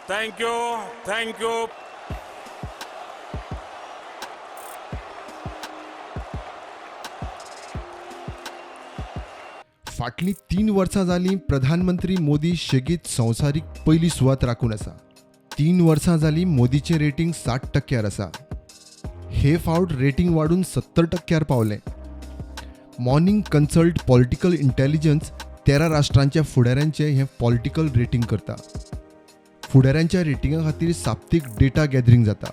Thank you, thank you. फाटलीं 3 वर्सां जालीं प्रधानमंत्री मोदी शेगीत संवसारीक पयली सुवात राखून आसा. 3 वर्सां जालीं मोदीचें रेटींग 60 टक्क्यार आसा. हे फावट रेटींग वाडून 70 टक्क्यार पावलें. मॉर्निंग कन्सल्ट पॉलिटिकल इंटेलिजन्स 13 राष्ट्रांच्या फुडाऱ्यांचें हें पॉलिटिकल रेटींग करता. फुडाऱ्यांच्या रेटिंगा खातीर साप्तीक डेटा गॅदरींग जाता.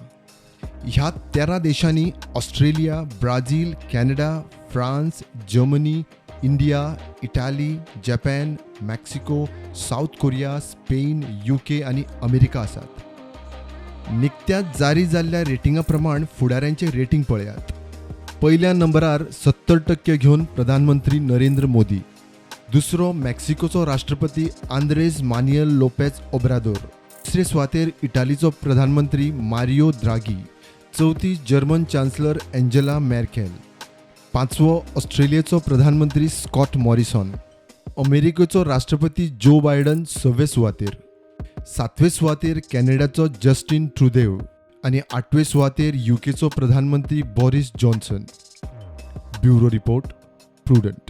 ह्या 13 देशांनी Australia, Brazil, Canada, France, Germany, India, Italy, Japan, Mexico, south Korea, Spain, UK आनी अमेरिका आसात. निकत्याच जारी जाल्ल्या रेटिंगा प्रमाण फुडाऱ्यांचें रेटींग पळयात. पयल्या नंबरार 70% घेवन प्रधानमंत्री नरेंद्र मोदी, दुसरो मेक्सिकोचो राष्ट्रपती आंद्रेज मान्युएल लोपेज ओब्रादोर, तिसरे सुवातेर इटालीचो प्रधानमंत्री मारियो द्रागी, चवथी जर्मन चान्सलर एंजेला मॅर्केल, पांचवो ऑस्ट्रेलियेचो प्रधानमंत्री स्कॉट मॉरिसॉन, अमेरिकेचो राष्ट्रपती जो बायडन सवे सुवातेर, सातवे सुवातेर कॅनडाचो जस्टीन ट्रुदेव आनी आठवे सुवातेर युकेचो प्रधानमंत्री Boris Johnson. Bureau report, prudent.